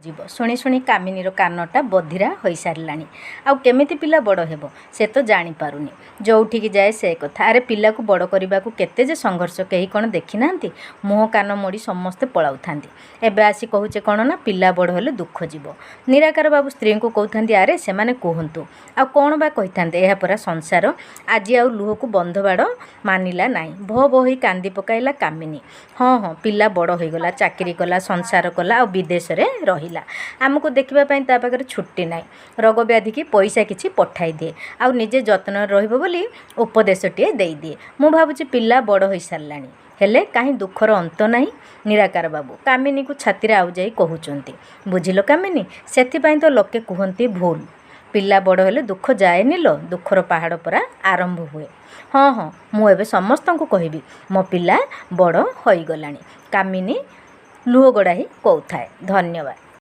ଯିବ। ଶୁଣି ଶୁଣି କାମିନୀର କାନଟା ବଧିରା ହୋଇସାରିଲାଣି। ଆଉ କେମିତି ପିଲା ବଡ଼ ହେବ, ସେ ତ ଜାଣିପାରୁନି। ଯୋଉଠିକି ଯାଏ ସେ କଥା। ଆରେ, ପିଲାକୁ ବଡ଼ କରିବାକୁ କେତେ ଯେ ସଂଘର୍ଷ, କେହି କ'ଣ ଦେଖିନାହାନ୍ତି? ମୁହଁ କାନ ମୋଡ଼ି ସମସ୍ତେ ପଳାଉଥାନ୍ତି। ଏବେ ଆସି କହୁଛେ କ'ଣ ନା ପିଲା ବଡ଼ ହେଲେ ଦୁଃଖ ଯିବ। ନିରାକାର ବାବୁ ସ୍ତ୍ରୀଙ୍କୁ କହୁଥାନ୍ତି, ଆରେ, ସେମାନେ କୁହନ୍ତୁ। ଆଉ କ'ଣ ବା କହିଥାନ୍ତେ? ଏହା ପରା ସଂସାର। ଆଜି ଆଉ ଲୁହକୁ ବନ୍ଧବାଡ଼ ମାନିଲା ନାହିଁ। ଭୋ ଭୋ ହୋଇ କାନ୍ଦି ପକାଇଲା କାମିନୀ। ହଁ, ପିଲା ବଡ଼ ହୋଇଗଲା, ଚାକିରି କଲା, ସଂସାର କଲା ଆଉ ବିଦେଶରେ ରହିଲା। ଆମକୁ ଦେଖିବା ପାଇଁ ତା ପାଖରେ ଛୁଟି ନାହିଁ। ରୋଗ ବ୍ୟାଧିକି ପଇସା କିଛି ପଠାଇ ଦିଏ ଆଉ ନିଜେ ଯତ୍ନରେ ରହିବ ବୋଲି ଉପଦେଶଟିଏ ଦେଇଦିଏ। ମୁଁ ଭାବୁଛି ପିଲା ବଡ଼ ହୋଇସାରିଲାଣି, ହେଲେ କାହିଁ ଦୁଃଖର ଅନ୍ତ ନାହିଁ। ନିରାକାର ବାବୁ କାମିନୀକୁ ଛାତିରେ ଆଉଜାଇ କହୁଛନ୍ତି, ବୁଝିଲ କାମିନୀ, ସେଥିପାଇଁ ତ ଲୋକେ କୁହନ୍ତି ଭୁଲ। ପିଲା ବଡ଼ ହେଲେ ଦୁଃଖ ଯାଏନି ଲୋ, ଦୁଃଖର ପାହାଡ଼ ପରା ଆରମ୍ଭ ହୁଏ। ହଁ, ମୁଁ ଏବେ ସମସ୍ତଙ୍କୁ କହିବି ମୋ ପିଲା ବଡ଼ ହୋଇଗଲାଣି। କାମିନୀ ଲୁହ ଗଡ଼ାଇ କହୁଥାଏ। ଧନ୍ୟବାଦ।